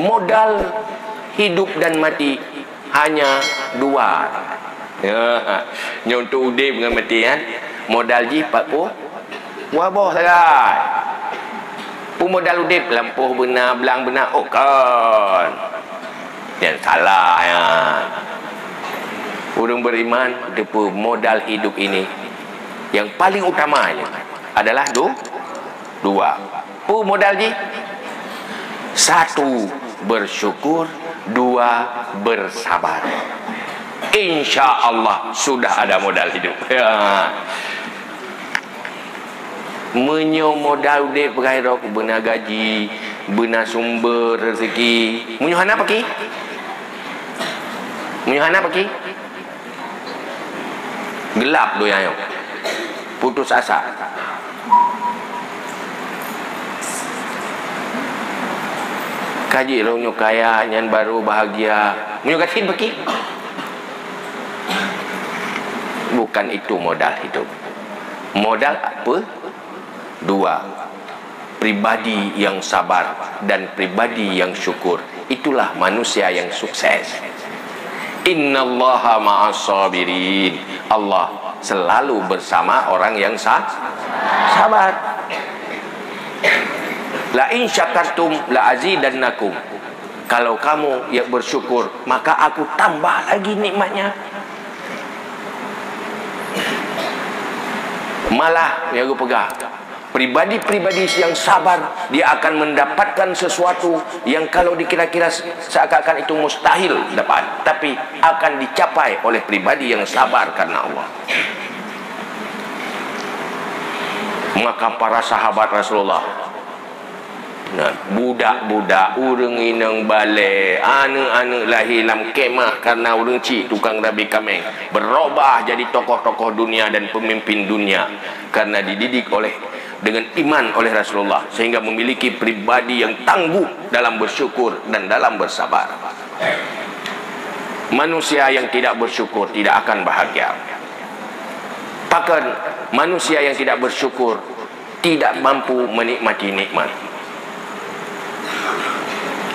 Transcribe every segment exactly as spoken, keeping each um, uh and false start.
Modal hidup dan mati hanya dua. Ya, nyoe untuk udeb ngon mati, kan? Modal jih pat peuh? Dua boh sagai. Peue modal udeb? Lampôh beuna, blang beuna? Oh, kon. Nyan salah, ya. Ureuëng beriman, teupeu modal hidup ini yang paling utama adalah du-, dua. Peue modal jih? Satu, bersyukur. Dua, bersabar. Insya Allah sudah ada modal hidup. Ya. Meunyoe modal udeb peugah rot, beuna gaji, beuna sumber rezeki. Meunyoe hana paki? Meunyoe hana paki? Gelap donya nyoe. Putus asa. Kaji ureuëng nyoe kaya, nyan baru bahagia. Meunyoe gasien paki? Bukan itu modal hidup. Modal apa? Dua. Pribadi yang sabar dan pribadi yang syukur, itulah manusia yang sukses. Innallaha ma'as sabirin. Allah selalu bersama orang yang sa-, sabar. La in syakartum la azidannakum. Kalau kamu yang bersyukur, maka aku tambah lagi nikmatnya. Malah, yang aku pegang, pribadi-pribadi yang sabar, dia akan mendapatkan sesuatu yang kalau dikira-kira se-, seakan-akan itu mustahil dapat, tapi akan dicapai oleh pribadi yang sabar karena Allah. Maka para sahabat Rasulullah, nah, budak-budak, ureuëng inong balé, aneuëk-aneuëk lahé lam kemah karena ureuëng chik tukang rabe kaméng, berubah jadi tokoh-tokoh dunia dan pemimpin dunia karena dididik oleh, dengan iman oleh Rasulullah, sehingga memiliki pribadi yang tangguh dalam bersyukur dan dalam bersabar. Manusia yang tidak bersyukur tidak akan bahagia. Bahkan manusia yang tidak bersyukur tidak mampu menikmati nikmat.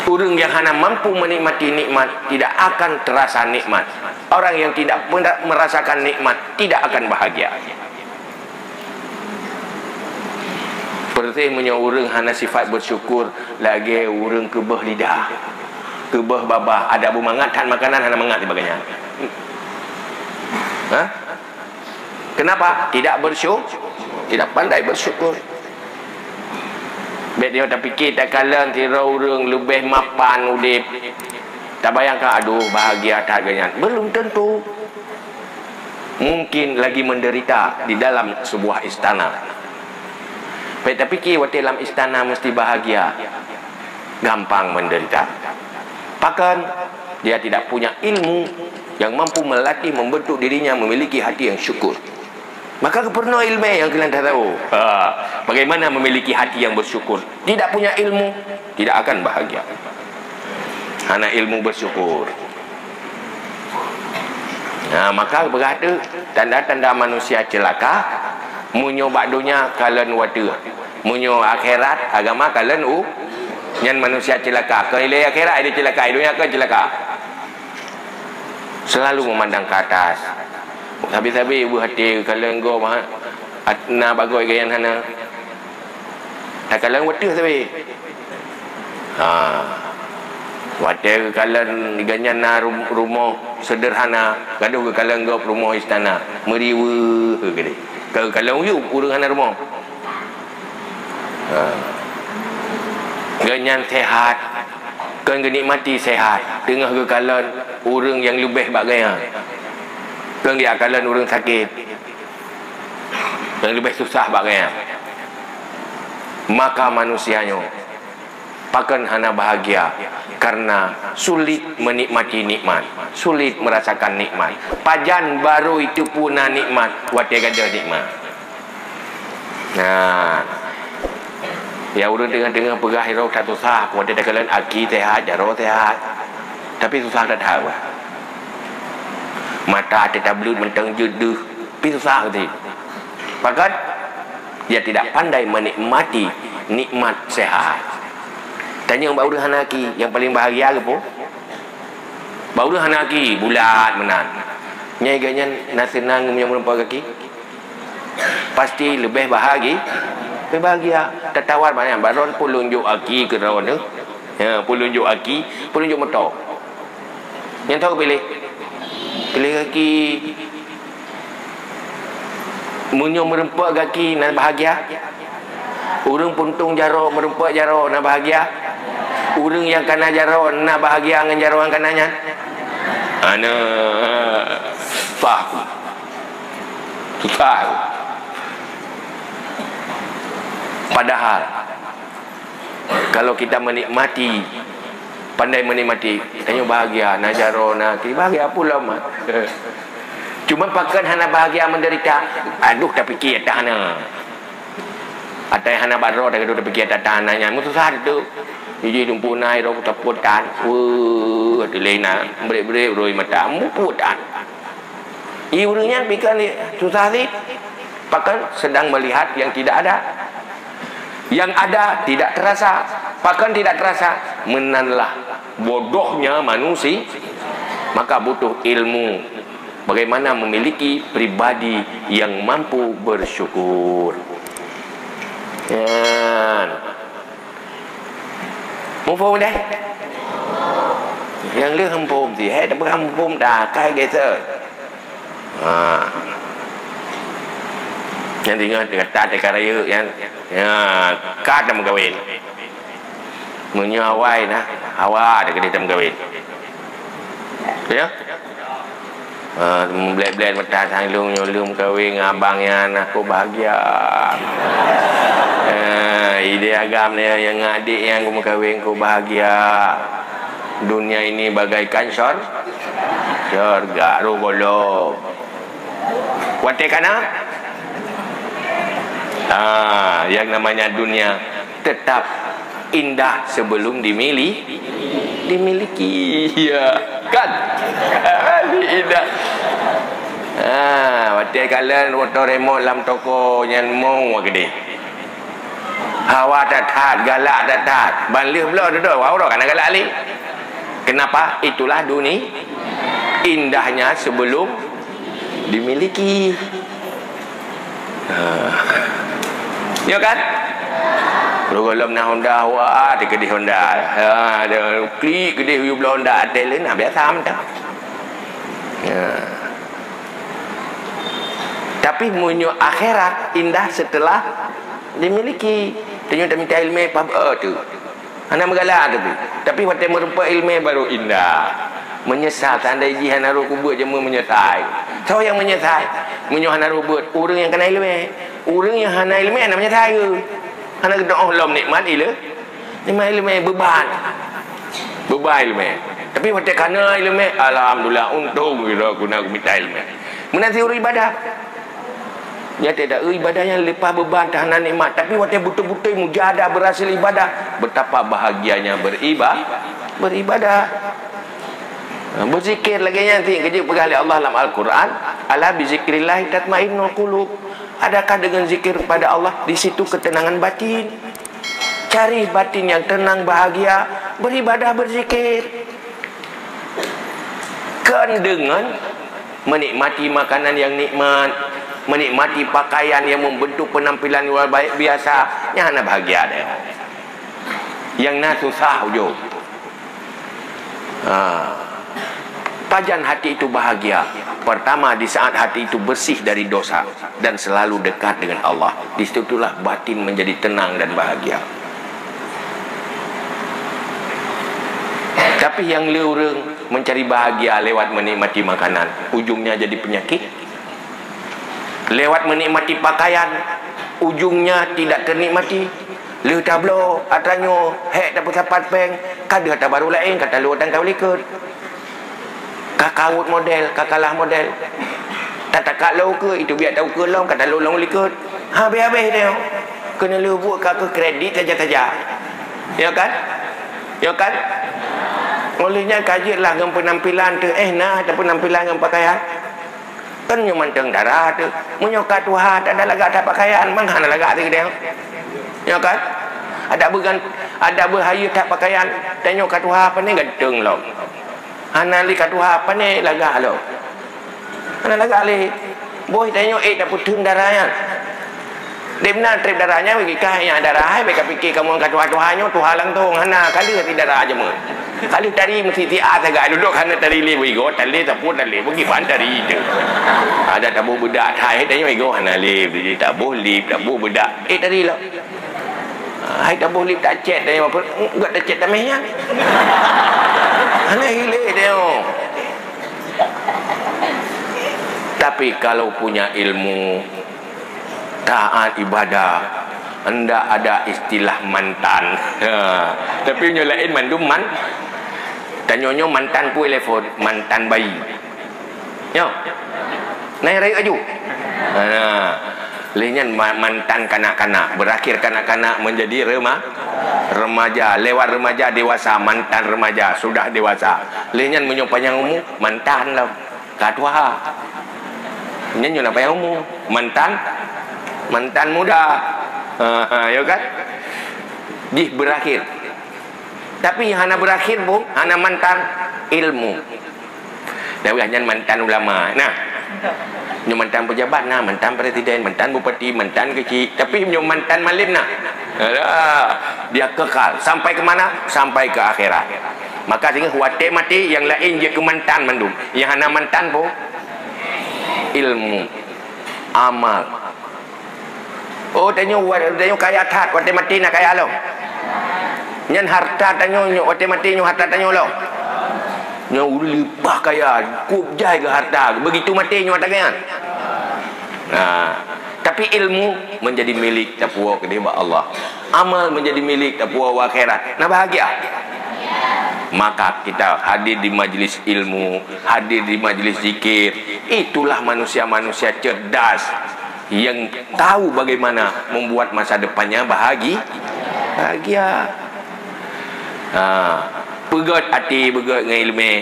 Ureuëng yang hana mampu menikmati nikmat tidak akan terasa nikmat. Orang yang tidak pernah merasakan nikmat tidak akan bahagia. Persis meunyoe ureuëng hana sifat bersyukur, lagée ureuëng keubeuh lidah, keubeuh babah, adak beumangat that makanan hana mangat sibagoe nyan. Hah? Kenapa? Tidak bersyukur, tidak pandai bersyukur. Bék nyoe tapike takalon sidroe ureuëng leubeh mapan udeb. Tabayangkan, aduh, bahagia that geuh nyan. Belum tentu. Mungkin lagi menderita di dalam sebuah istana. Bék tapike watée lam istana mesti bahagia. Gampang menderita. Bahkan dia tidak punya ilmu yang mampu melatih, membentuk dirinya memiliki hati yang syukur. Maka geupeureunoe iéleumé nyang keunan tahu. Ha, bagaimana memiliki hati yang bersyukur. Tidak punya ilmu, tidak akan bahagia. Hana ilmu bersyukur. Nah, maka beurati tanda-tanda manusia celaka, meunyoe bak donya kalon watée. Meunyoe akhirat, agama kalon u, nyan manusia celaka. Kon ilée akhirat, ilée celaka, i donya kon celaka. Selalu memandang ke atas. Sabe-sabe beuhati kalon gob, ha, na bagoe geuh nyang hana. Takalon watée sabe. Ha. Watée geukalon geuh nyan na rum-, rumoh sederhana, gadôh geukalon gob rumoh istana, meuriweuh geude. Ka geukalon yub ureuëng hana rumoh. Ha. Geuh nyan sehat, kon geunikmati sehat, teungoh geukalon ureuëng nyang leubeh bak geuh nyan. Kon geukalon ureuëng sakét, nyang leubeh susah bak geuh nyan. Maka manusia nyoe pakon hana bahagia, karena sulit menikmati nikmat, sulit merasakan nikmat. Pajan baru itu puna nikmat, watée gadôh nikmat. Nah, ya ureuëng teungoh-teungoh peugah, "Jaroe that susah," watée takalon aki sehat, jaroe sehat. Tapi susah that-that bah. Mata teutableut mantong jeuet deuh, tapi susah beutôi. Pakon? Dia tidak pandai menikmati nikmat sehat. Tanyong bak ureuëng hana aki, nyang paleng bahagia geupo? Bak ureuëng hana aki, bulat meunan. Nyai geuh nyan na seunang meunyoe meureumpok gaki? Pasti leubeh bahagi-, leubeh bahagia. Tatawar banyak, bak droen peulunjuk aki keu droeneuh. Ya, peulunjuk aki, peulunjuk moto. Nyang tho piléh. Piléh gaki. Meunyoe meureumpok gaki na bahagia. Ureuëng puntông jaroe meureumpok jaroe na bahagia. Ureuëng nyang kana jaroe na bahagia ngon jaroe nyang kana nyan. Ana. Pah. Susah. Padahal kalau kita menikmati, pandai menikmati, tanyoe bahagia, na jaroe, na aki, bahagia pula mat. Cuma pakon hana bahagia menderita, aduh, tapikir ata hana. Ata hana bak droe, tapiké ata hana nyan, meususah tu. Jiji lumpuh na, roh tapot tan. Weuh, hati lé na, brek-brek roi mata, mupuk tan. Ih, ureuëng nyan pih kan susah sit. Pakon sedang melihat yang tidak ada. Yang ada tidak terasa. Pakon tidak terasa? Meunanlah bodohnya manusia. Maka butuh ilmu bagaimana memiliki pribadi yang mampu bersyukur. Nyan. Muphom dah? Nyang lheueh muphom sih, hai dah peugah muphom dah, kai gesa. Ha. Nyang tinggai gata teuka rayeuk nyan, ya, ka tameukawen. Meunyoe awai nah, awai teuka tameukawen. Ya? Ha, meublét-blét meutasang lôn nyoe lôn meukawen ngon abang nyan, aku bahagia. Ha, idéh agam nyan, nyang ngon adék nyan aku meukawen, aku bahagia. Dunia ini bagaikan syur-, syurga, roh gohlom. Watée kana? Ha, yang namanya dunia tetap indah sebelum dimili-, dimiliki. Ya, kan? Indah. Ha, watée kalon moto remot lam toko nyan mong wah keudeh. Hawa that-that, galak that-that. Ban lheueh bloe dudoe, wah uroe kana galak lé. Kenapa? Itulah duni-, indahnya sebelum dimiliki. Ha. Ya kan? Lom na Honda, wah, dia keudeh Honda. Ha, dia klik keudeh yue bloe Honda, até lé na biasa mantong. Ya. Tapi meunyoe akhirat indah setelah dimiliki. Tanyoe tamita ileumé pah, eh, tu. Hana meugalak tapi. Tapi watée meurumpok ileumé baru indah. Meunyeusai, seandai jih hana rôh kubeuet jameun meunyeusai. Soe nyang meunyeusai? Meunyoe hana rôh beuet, ureuëng nyang kana ileumé. Ureuëng nyang hana ileumé hana meunyeusai. Hana geudoh lom nikmat ile-, nikmat ileumé beuban. Beuban ileumé. Tapi watée kana ileumé, alhamdulillah, untông geutanyoe kumita ileumé. Meunan sit ureuëng ibadah. Nyata dak, eh, ibadah nyang leupah beuban, tahan nikmat. Tapi watée beutôi-beutôi mujahadah berhasil ibadah, betapa bahagianya beriba-, beribadah. Ha, berzikir lagée nyan sit, keujeuet peugah lé Allah lam Al-Quran, "Ala bizikrillahi tatmainnul qulub." Adakah dengan zikir kepada Allah, di situ ketenangan batin? Cari batin yang tenang, bahagia, beribadah, berzikir. Kon deungon menikmati makanan yang nikmat, menikmati pakaian yang membentuk penampilan luar baik biasa, nyan hana bahagia deh. Nyang na susah ujong. Ha. Pajan hati itu bahagia? Pertama, di saat hati itu bersih dari dosa dan selalu dekat dengan Allah. Di situlah batin menjadi tenang dan bahagia. Tapi nyang le ureuëng mencari bahagia lewat menikmati makanan, ujungnya jadi penyakit. Lewat menikmati pakaian, ujungnya tidak ternikmati. Lheueh tabloe, atra nyoe, hék tapeusapat péng, ka deuh atra barô laén, ka talo tangkai u likot. Ka kawot model, ka kalah model. Tatakak lom ukeue, itu biak ta ukeue lom, ka talo lom u likot. Habéh-habéh teuh. Keuneuk lheueh buet ka keu kredit saja-saja. Ya kan? Ya kan? Oleh nyan ka jeuet lah ngon penampilan teuh, eh, na atra penampilan ngon pakaian. Kan nyoe mantong dara teuh. Meunyoe ka tuha, tak ada lagak that pakaian, mangat hana lagak teuh keudeh. Ya kan? Adak beugan-, adak beuhayeue that pakaian, tanyoe ka tuha pane ganteng lom. Hana lé ka tuha pane lagak lom. Hana lagak lé. Boh tanyoe ék tapeutheun dara nyan. Debna treb dara nyan bagi kah nyang dara hai, bèk kapike kamoe ka tuha-tuha nyoe, tuha langsong. Hana, ka lheueh si dara jameun. Ka lheueh tari meusi siat sagai, dudoe hana tari lé, beuigoe, tan lé, sapeue tan lé, beugiban tari teuh. Adak taboh beudak that, tanyoe igoe hana lé, taboh lip, taboh beudak. Ék tari lom. Hai taboh lip tacet deh, apa? Enggak tacet tameh nyan. Hana hilé deh. Tapi kalau punya ilmu, taat ibadah, ndak ada istilah mantan. Ha. Tapi nyoe laén mandum man-, tanyoe nyoe mantan peue lé phon, mantan bayi. Nyoe. Nai rayeuk aju. Ha. Lheueh nyan ma-, mantan kanak-kanak, berakhir kanak-kanak menjadi rema-, remaja, lewat remaja dewasa, mantan remaja, sudah dewasa. Lheueh nyan meunyoe panyang umu, mantan lom. Ka tuha. Nyan nyoe na panyang umu, mantan, mantan muda. Ha, ha, ya kan? Jih berakhir. Tapi hana berakhir pun, hana mantan ilmu. Dah nyan mantan ulama. Nah. Nyoe mantan pejabat nah, mantan presiden, mantan bupati, mantan keuchik. Tapi nyoe mantan malem nah. Alah, dia kekal. Sampai ke mana? Sampai ke akhirat. Maka sehingga watèe maté, nyang laén jeuet keu mantan mandum. Nyang hana mantan pun ilmu, amal. Oh, tanyoe wa-, tanyoe kaya that, watèe maté na kaya lom. Nyan harta tanyoe, nyoe, watèe maté nyoe harta tanyoe lom. Nyoe ureueng leupah kaya, kôb jai keu harta, begitu maté nyoe harta nyan. Nah, tapi ilmu menjadi milik tapuwoe keudéh bak Allah. Amal menjadi milik tapuwoe akhirat. Nah, bahagia. Maka kita hadir di majlis ilmu, hadir di majlis zikir, itulah manusia-manusia cerdas. Yang tahu bagaimana membuat masa depannya bahagi-, bahagia. Ha, peugöt até, peugöt ngon ileumèe.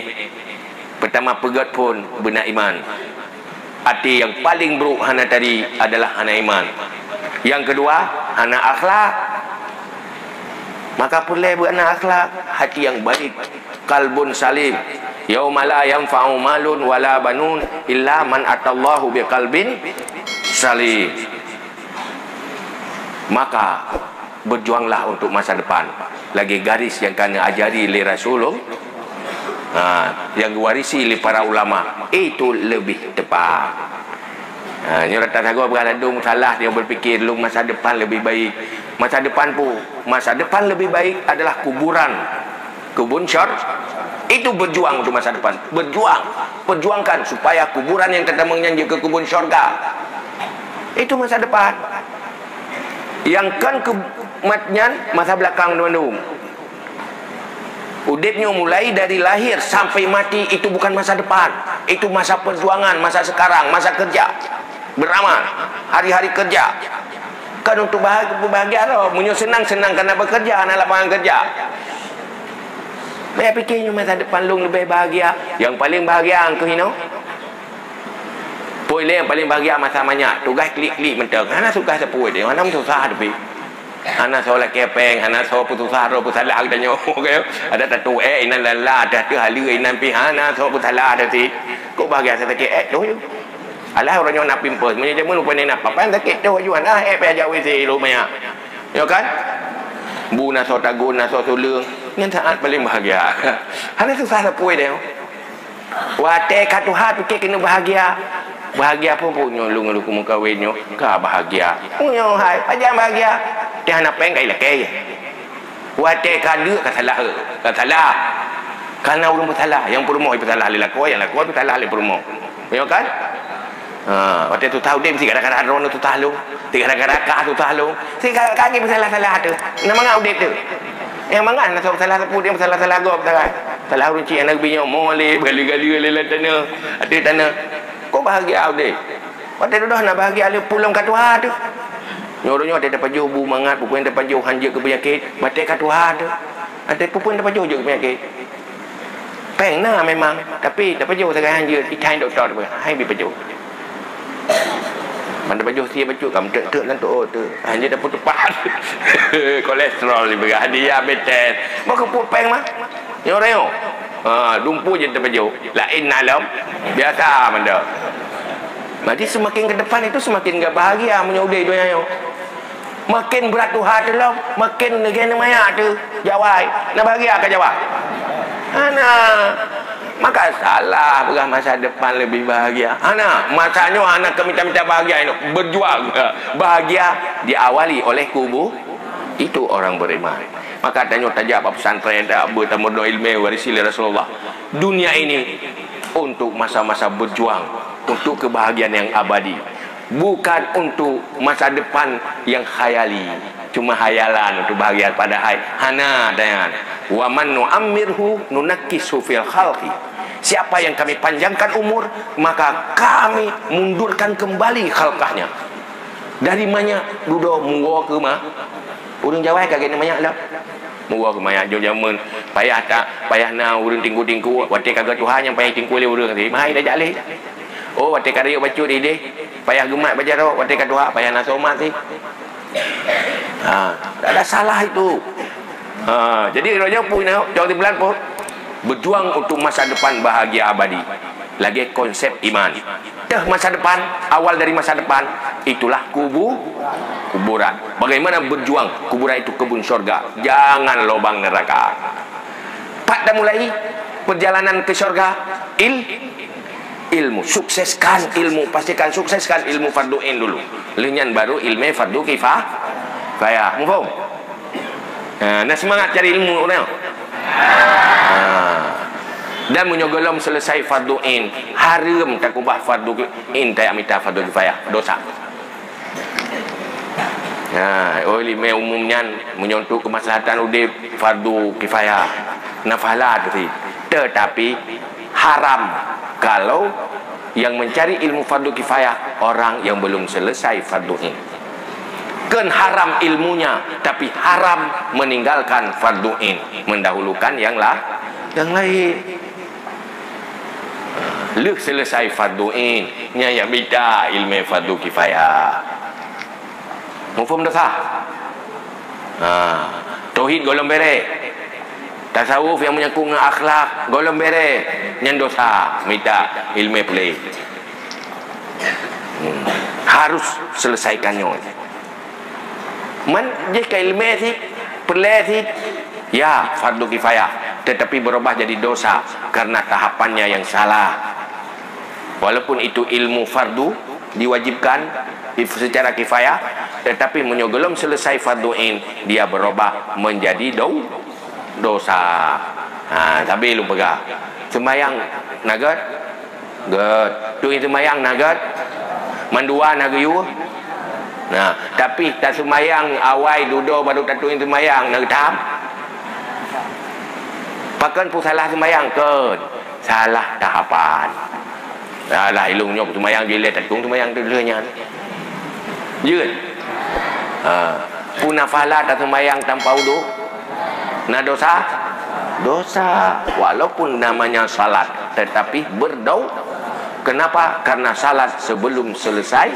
Pertama, peugöt phôn beuna iman. Até yang paling buruk hana tadi adalah hana iman. Yang kedua, hana akhlak. Maka peureulèe beu na akhlak, hati yang baik, qalbun salim. Yauma la yanfa'u malun wala banun illa man atallahu biqalbin salim. Maka berjuanglah untuk masa depan. Lagi garis yang ka neuajari lé Rasulullah, ha, yang diwarisi lé para ulama, itu lebih tepat. Ha, nyoe rata sagoe beugaladong salah, dia berpikir lôn masa depan lebih baik. Masa depan pu-, masa depan lebih baik adalah kuburan. Kubun syur-, itu berjuang untuk masa depan. Berjuang, perjuangkan supaya kuburan yang tetamong nyan jeuet keu kubun syurga. Itu masa depan. Yang kan keu mat nyan masa belakang teman-teman. Udeb nyoe mulai dari lahir sampai mati itu bukan masa depan. Itu masa perjuangan, masa sekarang, masa kerja. Beramal, hari-hari kerja. Kan untuk bahagia, bahagia roh. Meunyoe senang-senang kana bekerja, na lapangan kerja. Bèk pikir nyoe masa depan lôn leubeh bahagia. Yang paling bahagia angkeuh inoe. Poi lé yang paling bahagia masa manyak, tugaih klik-klik mantong. Hana tugaih sapeue deh, hana susah tapi. Hana soe lakèe pèng, hana soe peususah droe peusalah geutanyoe. Ada tatuek inan lala, ada teu haleue inan pih hana soe peusalah dah sit. Kok bahagia sakét eh tu. Alah uroe nyoe na pampers, meunyoe jameun rupanya na papan sakét tu aju hana eh payah jak W C lom maya. Ya kan? Bu na soe tagun, na soe suleueng, nyan saat paling bahagia. Hana susah sapeue deh. Watèe ka tuha pike keuneuk bahagia. Bahagia pun, pun nyoe lôn, lôn meukawen nyoe ka bahagia. Nyoe hai, pajan bahagia. Teuh hana pèng ka ilakèe. Watèe ka deuk ka salah, ka salah. Kana ureueng peusalah, nyang peurumoh peusalah lé lakoe, nyang lakoe peusalah lé peurumoh. Nyoe kan? Ha, watèe tutah udeb meusti gara-gara droeneuh tutah lôn, meusti gara-gara kah tutah lôn, meusti ka-, kaki peusalah-salah teuh. Na mangat udeb teuh. Nyang mangat na soe peusalah sapeue, nyang peusalah-salah gob sagai. Salah ureueng cit aneuk binyueng mo lé, bali-gali lé lam tanoh, ateueh tanoh. Kok bahagia udeb? Watèe dudoe na bahagia lé pulom ka tuha teuh. Nyoe uroe nyoe watèe tapajoh bu mangat, peue-peue nyang tapajoh han jeuet keu peunyakét, watèe ka tuha teuh. Watèe peue-peue nyang tapajoh jeuet keu peunyakét. Pèng na memang, tapi tapajoh sagai han jeuet, ikai dokto tu, hai bi pajoh. Tapajoh sie bacut ka meuteuk-teuk nan tu, oh, tu. Ha, nyoe dapur tepat. Kolesterol dipeugah, diabetes. Maka pupeng mah. Nyoe rayong. Ha, dumpu je tapajoh. Laén na lom. Biasa manda. Jadi semakin ke depan itu semakin gak bahagia meunyoe udeh dunia nyoe. Makin brat tuha teuh lom, makin lagèe neumanyak teuh jawai. Na bahagia ka jawai? Hana. Maka salah peugah masa depan lebih bahagia. Hana. Masa nyoe hana keu mita-mita bahagia inoe. Berjuang. Bahagia diawali oleh kubu itu orang beriman. Maka tanyoe tajak bak pesantren, tajak beutameudoa ilmu warisi lé Rasulullah. Dunia ini untuk masa-masa berjuang, untuk kebahagiaan yang abadi. Bukan untuk masa depan yang khayali, cuma hayalan untuk bahagia, padahai hana, dan wa man nu'ammirhu nunakkishu fil khalqi. Siapa yang kami panjangkan umur, maka kami mundurkan kembali khalqahnya. Dari manyak dudoe muwoe keu ma, ureueng jawai ka geuneuk manyak lom. Muwoe keu manyak jong jameun payah tak payah na ureueng tingku-tingku, watèe ka geutuha nyang payah tingku lé ureueng tadi, mahai dah jak lé. Oh, watèe ka rayeuk bacut ideh, payah geumat bak jaroe, watèe ka tuha payah na soe mat sih. Ha, tak ada salah itu. Ha, jadi roh nyoe pun, jawab di bulan pun, berjuang untuk masa depan bahagia abadi. Lagi konsep iman. Teuh masa depan, awal dari masa depan, itulah kubu, kuburan. Bagaimana berjuang, kuburan itu kebun syurga, jangan lubang neraka. Pat dah mulai perjalanan ke syurga, il, ilmu. Sukseskan ilmu, pastikan sukseskan ilmu fardu ain dulu. Lheuh nyan baru ilmu fardu kifah-, kifayah. Muphom? Ha, na seumangat cari ilmu ureueng. Ha. Dan meunyoe gohlom selesai fardu ain, hareuem takubah fardu ain, tajak mita fardu kifayah, dosa. Ha, oh, ilmu umum nyan meunyoe untuk kemaslahatan udeb fardu kifayah, na pahala teuh. Tetapi haram kalau yang mencari ilmu fardu kifayah orang yang belum selesai fardu ain. Kon haram ilmunya, tapi haram meninggalkan fardu ain, mendahulukan yang la-, yang lain. Lheuh selesai fardu ain, nyan jak mita ilmu fardu kifayah. Muphom dosa? Ha, tauhid gohlom bere. Tasawuf yang menyangkut ngon akhlak gohlom bere, nyan dosa, mita ilmu peureulèe. Hmm. Harus selesaikan nyoe. Man jih ka ilmu sih, peureulèe sih, ya, fardu kifayah, tetapi berubah jadi dosa karena tahapannya yang salah. Walaupun itu ilmu fardu diwajibkan kif-, secara kifayah, tetapi meunyoe gohlom selesai fardu ain, dia berubah menjadi do-, dosa. Ha, tapi lôn peugah. Seumayang na gèt? Gèt. Tueng seumayang na gèt? Mandua na geuyue? Nah, tapi taseumayang awai dudoe baru tatueng seumayang na geutam? Pakon peusalah seumayang? Kon. Salah tahapan. Alah, ilôn nyoe seumayang jileh tatueng seumayang tu lheueh nyan. Jeuet. Ha. Puna pahala taseumayang tanpa udhu? Na dosa? Dosa. Walaupun namanya salat, tetapi berdau-, kenapa? Karena salat sebelum selesai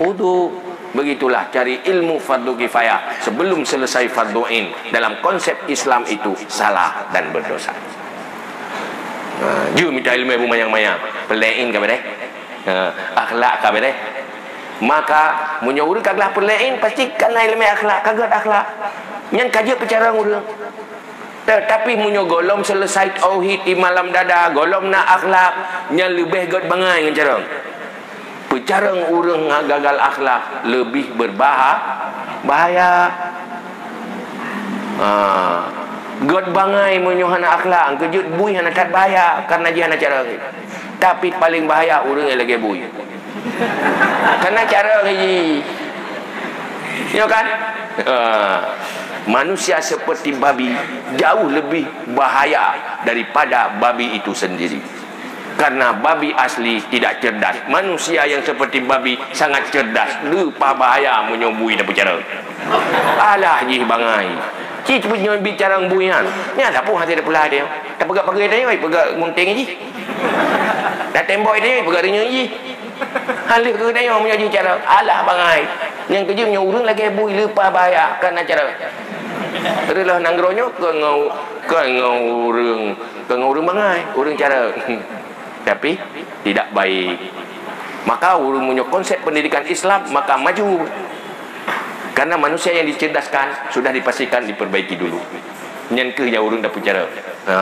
udhu. Begitulah cari ilmu fardu kifayah sebelum selesai fardu ain. Dalam konsep Islam itu salah dan berdosa. Ha, jeuet mita ilmu bumayang-mayang. Peureulèe ain ka bere. Ha, akhlak ka bere. Maka, meunyoe ureueng ka glah peureulèe ain, pasti ka na ileumèe akhlak, ka gèt akhlak. Nyan ka jeuet peucarông ureueng. Tetapi meunyoe gohlom selesai tauhid iman lam dada, gohlom na akhlak, nyan leubeh gèt bangai ngon carông. Peucarông ureueng gagal akhlak leubeh beurbaha-, bahaya. Ha. Gèt bangai meunyoe hana akhlak, keujeuet bui hana that bahaya, karena jih hana carông. Tapi paling bahaya ureueng nyang lagèe bui. Karena carông jih. Ya kan? Ha. Manusia seperti babi jauh lebih bahaya daripada babi itu sendiri. Karena babi asli tidak cerdas. Manusia yang seperti babi sangat cerdas. Leupah bahaya meunyoe bui tapeucarông. Alah jih bangai. Ci nyoe biet carông bui nyan. Nyan sapeue hase tapeulai dia. Tapeugah pageue dia, peugah gunting jih. Dah tembok dia, peugah rinyueng jih. Hana lheueh keu geutanyoe meunyoe jih cara. Alah bangai. Nyang keujeuet nyoe ureuëng lagée bui leupah bahya kana cara. Reuloh nanggroe nyoe kon ngon, kon ngon ureuëng, kon ngon ureuëng bangai, ureuëng cara. Tapi tidak baik. Maka ureuëng meunyoe konsep pendidikan Islam, maka maju. Karena manusia yang dicerdaskan sudah dipastikan diperbaiki dulu. Nyan keuh nyang ureuëng tapeucara. Ha.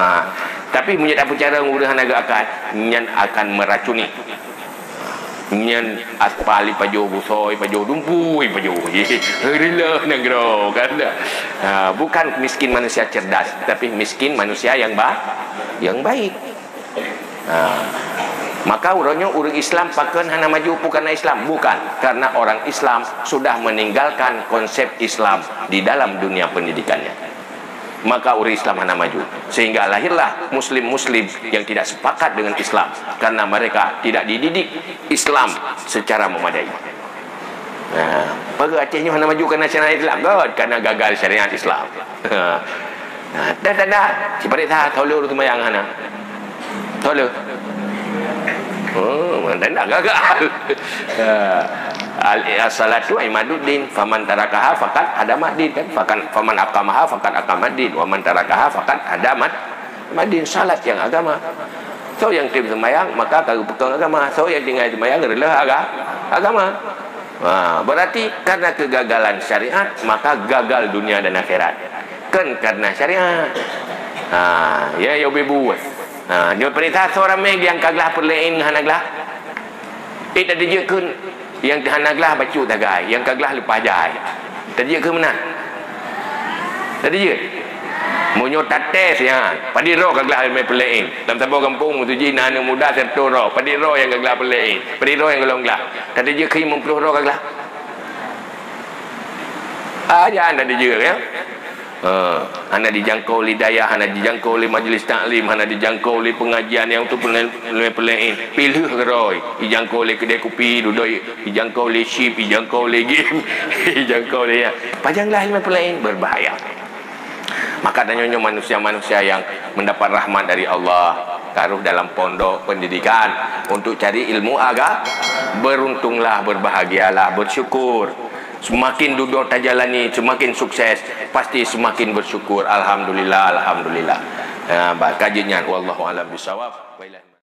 Tapi meunyoe tapeucara ureuëng hana geuakan, nyan akan meracuni. Nyan aspal ipajoh, busoe ipajoh, dumpu ipajoh. Rila nanggroe kan. Ha, bukan miskin manusia cerdas, tapi miskin manusia yang ba-, yang baik. Ha. Maka uroe nyoe ureuëng Islam pakon hana maju bukan Islam, bukan, karena orang Islam sudah meninggalkan konsep Islam di dalam dunia pendidikannya. Maka ureuëng Islam hana maju, sehingga lahirlah muslim-muslim yang tidak sepakat dengan Islam karena mereka tidak dididik Islam secara memadai. Nah, peugah Aceh nyoe hana maju karena syariat Islam, kan? Karena gagal syariat Islam. Nah, dah, dah, dah. Siparit dah, tolu ureuëng sembahyang hana. Tolu. Oh, dah, dah gagal. Al-, as-salatu imaduddin, faman tarakaha faqad hadamaddin, kan? Fakan, faman aqamaha faqad aqamaddin, wa man tarakaha faqad hadamat madin, salat yang agama. So yang tim sembahyang, maka ka geupeukong agama. So yang tinggai sembahyang, reuloh aga-, agama. Ha, berarti karena kegagalan syariat, maka gagal dunia dan akhirat. Kan karena syariat. Ha, ya, ya, ibu-ibu. Ha, dia perintah seorang meh yang kaglah perlain hana glah. Eh, tadi je kun Nyang hana glah bacut tagai, nyang ka glah leupah jai. Tadi jeuet keu meunan? Tadi jeuet? Meunyoe tates nyan, padit droe ka glah limai peureulée. Lam saboh gampông meutuji na aneuk muda siratoh droe, padit droe nyang ka glah peureulée. Padit droe nyang golom glah. Tadi jeuet keu limong ploh droe ka glah. Ah, jan tadi jeuet, ya. Ha, hana dijangkau lé dayah, hana dijangkau lé majlis taklim, hana dijangkau lé pengajian nyang tu peureulée-peureulée. Piléh keudroe, dijangkau lé keudè kupi, dudoe, dijangkau lé chip, dijangkau lé game, dijangkau lé ya. Pajan lah ilmu peureulée, berbahaya. Maka tanyoe nyoe manusia-manusia yang mendapat rahmat dari Allah, taruh dalam pondok pendidikan untuk cari ilmu agama. Beruntunglah, berbahagialah, bersyukur. Semakin dudoe tajalani, semakin sukses, pasti semakin bersyukur. Alhamdulillah, alhamdulillah. Ha, ba-, ka jeuet nyan. Wallahu a'lam bishawab. Wa ila